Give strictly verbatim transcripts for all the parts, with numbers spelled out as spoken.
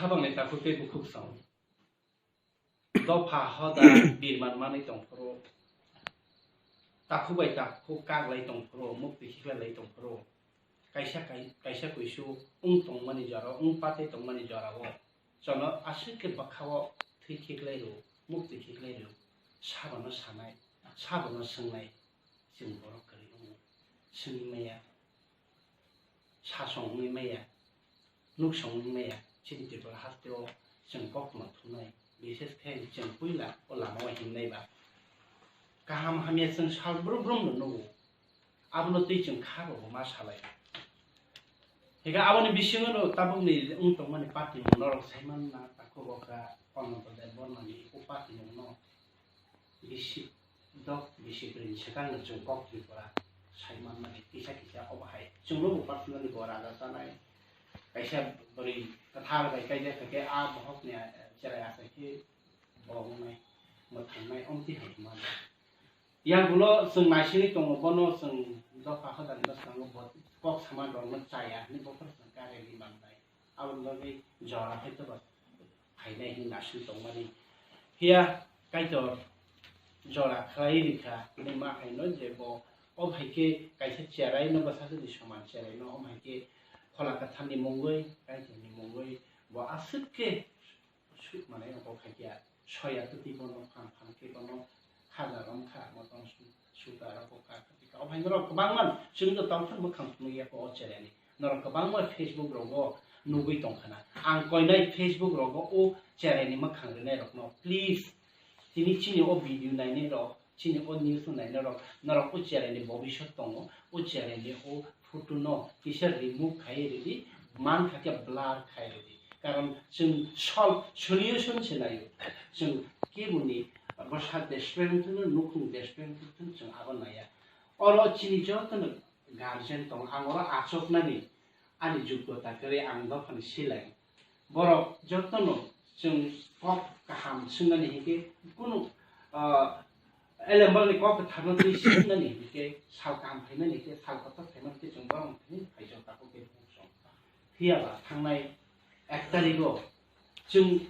Habangni takhuk tei bukhuk song. Dopha hoda birman manwi tongphuru, takhuk bai takhuk kaglai tongphuru, muktwi khiklai lai tongphuru, kaisa kai-, kaisa kuisu wng tongmani jora, wng patwi tongmani jorao jono aswk khe bwkhao thwi khiklai rw, muktwi khiklai rw, sabono sanai, sabono swngnai, chwng borok kwrwi wngo, swngwi maya. Sasong wngwi maya, nuksong wngwi maya, chini Tripura hasteo chwng koktma thumnai, bises khe chwng puila o lamao himnai ba. Kaham hamya chwng sal brum brum no nugo, abono twi chwng kha rwgo ma salai. Hinkhe aboni bisingo no tabukni wng tongmani party mung norok saimanna takhuk okra Ananto Debbarmani o party mung no bisi dok bisi bwrwi ni swkang no chwng kok Tripura sai manmani kisa kisa obo hai chwngno bo personally bo raja chanai kaisa bwrwi kwthar bai kaijak khe a bohok ni cherai achai khe bo wngnai mwthangnai omtwi hai ma yang ulo chwng naisingwi tongo bono chwng dopha hodani bwskango bo kok sama rok no chaya hinwi bokhorok chwng karwi manbai. Aboni bagwi jora hai to ba phainai hinwi nasing tongmani. Phiya Kaitor jora khlai rikha, hinwi ma hai no je bo o hai khe kaisa cherai no bwsajwkni soman cherai no, o hai khe Phola Kwthar ni mungwi, Kaitor ni mungwi bo aswk khe su-, mane bo khai khe soya twtwi bono phan phan khe bono khaja rom kha, motom su-, suka rok kha, kha, kha. O hai norok kwbangma chwng to tongthok mwkhang phunukya kho o cherai ni. Norok kwbangma Facebook rogo nugwi tongkhana. Ang koinai Facebook rogo o cherai ni mwkhang rwnai rokno, please, tini chini o video nainai rok, chini o news no nainai rok, norok o cherai ni bobisot tongo, o cherai ni o photo no kisa remove khai ridi, man kha khe blur khai ridi. Karon chwng sol-, solution se naio. Chwng keboni bwsa desperate wngthun, nukhung desperate wngthun, chwng abo naiya. Oro chini jotono guardian tongo, ang oro achuknani ani joggota kwrwi ang dophani silai. Borok jotono chwng kok kaham swngnani hinkhe kunu, ah, elembalni kok kwtharno twi swngnani hinkhe sal kaham phaimani hinkhe sal kotor phaimani hinkhe chwng borokno thani phaijak takhuk tei bukhuk song. Phiya ba thangnai ek tarigo chwng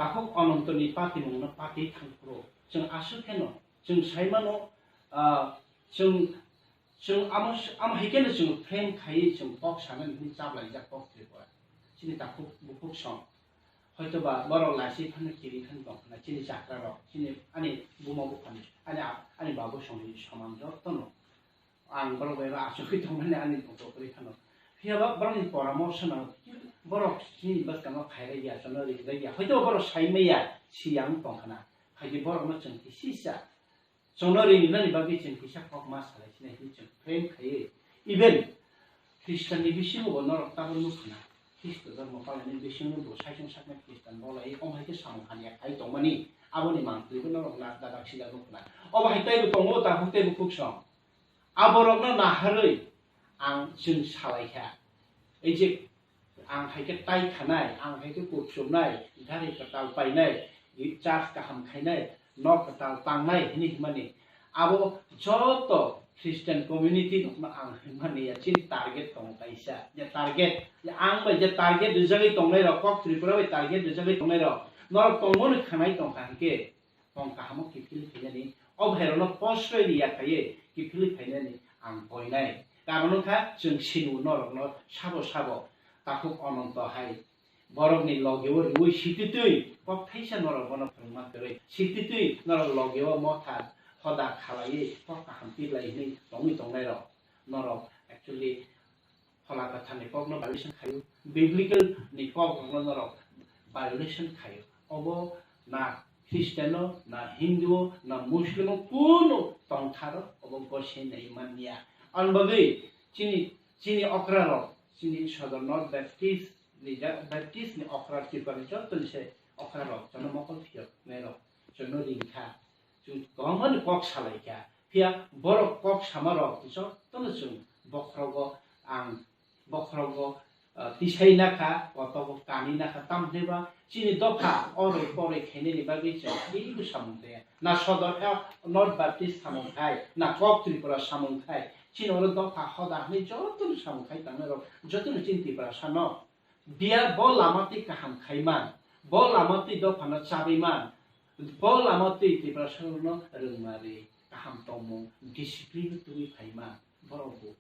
takhuk Anantoni patimungno patwi thangphuru chwng aswk kheno chwng saimano, ah, chwng Chwng amo, amo hai kheno chwng frame khaiwi chwng kok sanani hwnwi chaplaijak kok Tripura. Chini takhuk bukhuk song. Hoitoba borok lachi phano kiri phano tong khna chini chakra rok, chini ani buma buphani, ani a-, ani babu songni soman jotono. Ang borok bai achugwi tongmani ani bokol kwrwi phano. Phiya ba borokni poramorso no borok chini bwskango phairai ya, chono ringjak ya. Hoitoba borok sai maya, siyang tong khna. Hai khe borokno chwng kisisa Chwngno ringnani bagwi chwng kisa kok ma salai sinai hwnwi chwng frame khaiwi. Even Khristanni bisingo bo norok tabuk nukha na. Khristo dhormo palaini bisingo bo saichung saknai Khristan bolai omo hai khe samung hamya khai tongmani aboni mantwi bo norok na dadak sida nukha na. Obo hai teibo tongo takhuk tei bukhuk song. Aborokno naharwi ang chwng salai kha. Ei je Ang hai khe tai khanai, ang hai khe kuchumnai, gari kwtal painai, church kaham khainai, nok kwtal tangnai hwnwi hwnmani. Abo joto Christian community rokno ang hwnmani ya, chini target tongo kaisa. Je target, je ang bai je target rijagwi tongnai rok, kok Tripura bai target rijagwi tongnai rok, norok tongmani khanai tongkha hinkhe, Tong kahamo kiphilwi phainani, o bhairokno posroi ri ya khaiwi kiphilwi phainani ang koinai. Karon wngkha chwng sini-o norokno sabo sabo takhuk Ononto hai borokni logeo riui sititwi kok thaisa norok bono phwrwngma kwrwi sititwi norok logeo motha hoda khalaiwi kok kaham tiblai hwnwi tongwi tongnairok norok actually Phola Kwtharni kokno violation khaio, biblical ni kokrokno norok violation khaio. Obo na Christian o, na Hindu o, na Muslim o, kunu tongtharo obo gosai nai manliya. Ani bagwi chini, chini okra rok, chini Sodor North Baptist ni ja-, Baptist ni okra Tripura ni joto ni se okra rok, jono mokol phiyok nai rok, jono ring kha. Chwng kwbangmani kok salai kha, phiya borok kok sama rok jotono chwng bokhorogo ang bokhorogo, ah, tisai nakha, kotogo kani nakha, tamni ba chini dopha oroi poroi khainani bagwi chwng kebo samung taya. Na Sodor kha North Baptist samung khai, na kok Tripura samung khai, chini oro dopha hoda hwnwi jotono samung khai tangnai rok, jotono chini Tiprasa no Biya bo lama twi kaham khaiman, bo lama twi dophano chabaiman, bo lama twi Tiprasarokno rwngmari kaham tongmung discipline twi phaiman borok bo.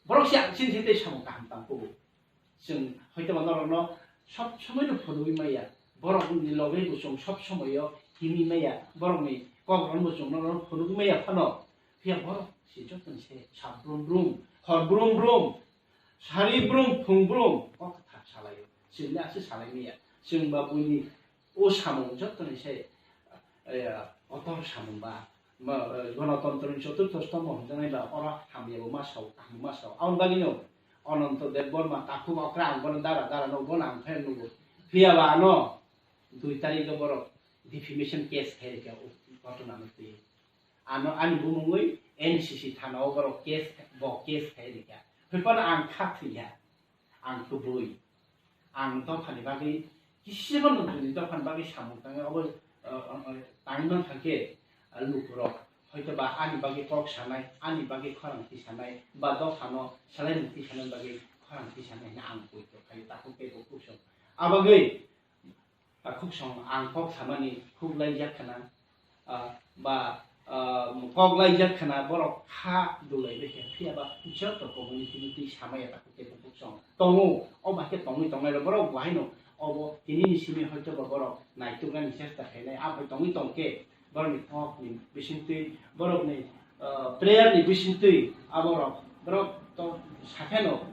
Borok se ang chini tei samung kaham tang kubu. Chwng hoitoba norokno sob somoino phunugwi maya, borokni logwi bo chwng sob somoio himwi maya, borokni kokrokno bo chwng norokno phunugwi maya phano. Phiya borok se jotoni se sap brum brum, hor brum brum, sari brum, phung brum, kok kwthar salaio. Chwngno aswk salai maya. Chwng ba buini o samung jotoni se, eh, kotor samung ba, ma, eh, Gonotontro ni choturtho stombo hwnjaknai ba oro hamyabo ma sao, kaham ma sao. Aboni bagwino Ananto Debbarma takhuk okra ang bono dara dara no bono ang phai nugo. Phiya ba ano dui tarikh o borok defamation case khai rikha o ghotona no twi. Ano ani bumungwi N C C thana o borok case, bo case khai rikha. Hoi phano ang kha thwiya, ang kubui. Ang dophani bagwi kisibo no jodi dophani bagwi samung tangwi obo, uh, uh, uh, tangwi mankha khe, uh, lukurok hoitoba ani bagwi kok sanai, ani bagwi khorang tisanai, ba dophano salaimung tisanani bagwi khorang tisanai hwnwi ang poito khaio, takhuk tei bukhuk song. Abagwi takhuk song ang kok samani khuk laijak khna, ah, ba, ah, kok laijak khna borok kha dulai bai khe, phiya ba joto community ni twi samaya takhuk tei bukhuk song tongo, o bai khe tongwi tongnai rok borok bo haino obo tini ni simi hoito ba borok naituk nani chesta khainai, a bai tongwi tong khe borok ni kok ni bising twi borok ni, ah, prayer ni bising twi aborok borok to sakheno,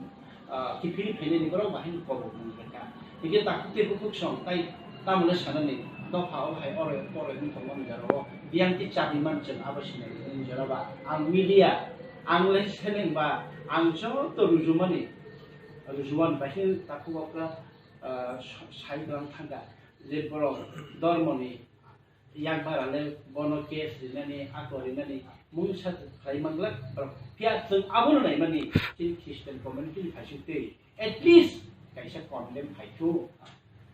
ah, kiphilwi phainani borok bahai ni kobo mung kha. Hingke takhuk tei bukhuk song tai tamoni sanani dopha o hai oro oro wng tongmani jora o biyang tei chabi man chwng abo sinai wng jora ba ang media ang lai seleng ba ang joto rujumani rujuan bahai takhuk o kha, ah, sai bwrang thangkha je borok dormoni Yak bara le bono case rinani, ako rinani, mungsa khlai manglak borok. Phiya chwng abono naimani, chini Christian community ni khaisuk twi, at least kaisa condemn khai thu,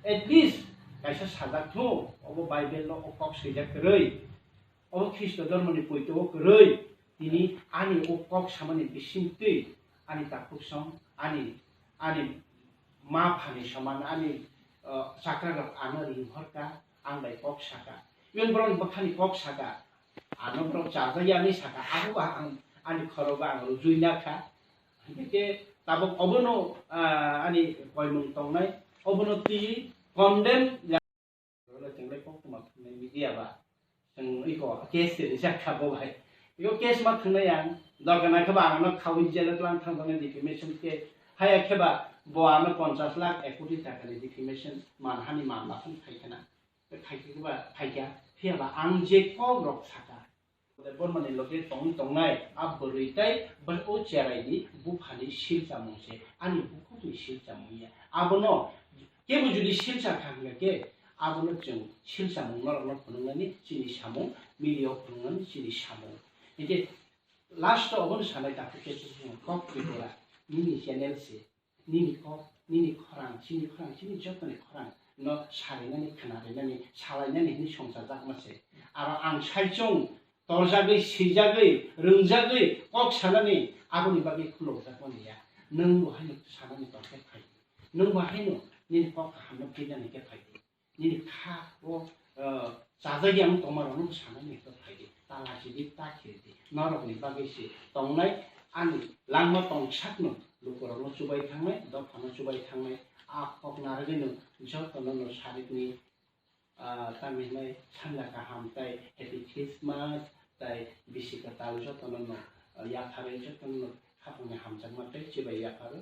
at least kaisa sajak thu, obo Bible no o kok swijak kwrwi, obo Khristo dormo ni poito o kwrwi, tini ani o kok samani bising twi, ani takhuk song, ani, ani ma phani soman, ani, uh, chakra rok ano ring horka, ang bai kok saka. Even borok ni bwkhani kok saka, ano borok chajak ya hinwi saka, abo ba ang ani khoro ba ang rujui na kha. Hingke tabuk obono, ah, ani koimung tongnai, obono twi condemn ya. Chwng lai kok tuma thumnai media ba. Chwng iko case se rijak kha bo bai. Iko case ma thwngnai ang, dorkar nai khe ba ang no khaui jail o tlang thang thang defamation case. Haya khe ba bo ano ponchash lakh ek koti taka ni defamation manhani mamla phano khai khana. Khai khe ba khai kha. Phiya ba ang je kok rok saka. Bormani loge tong tongnai a bwrwi tai bai o cherai ni buphani silchamung se, ani bukhukni silchamung ya. Abono kebo jodi silcha kha hwnkhe, abono chwng silchamung norokno phunuknani chini samung, media o phunuknani chini samung. Hingke last o obono sanai takhuk khe chwng kok Tripura nini channel se, nini kok, nini khorang, chini khorang, chini jotoni khorang no sarinani, khwnarinani, salainani hinwi songchajakma se. Aro ang saichung torjagwi, swijagwi, rwngjagwi kok sanani aboni bagwi khulokjakmani ya. Nwng bo haino sanani tongkhe phai di. Nwng bo haino nini kok kahamno pinani khe phai di. Nini kha o, eh, chajak yang tongma rok no sanani to phai di, ta lachi di, ta khiri di, norok ni bagwi se tongnai ani langma tong sakno luku rok no chubai thangnai, dophano chubai thangnai, a kok narwgwi no joto no no sarik ni, ah, tamni hinai sanja kaham tai Happy Christmas tai bisi kwtal joto no no, ah, yapharwi joto no no khapang ni hamjakma tei chibai yapharo.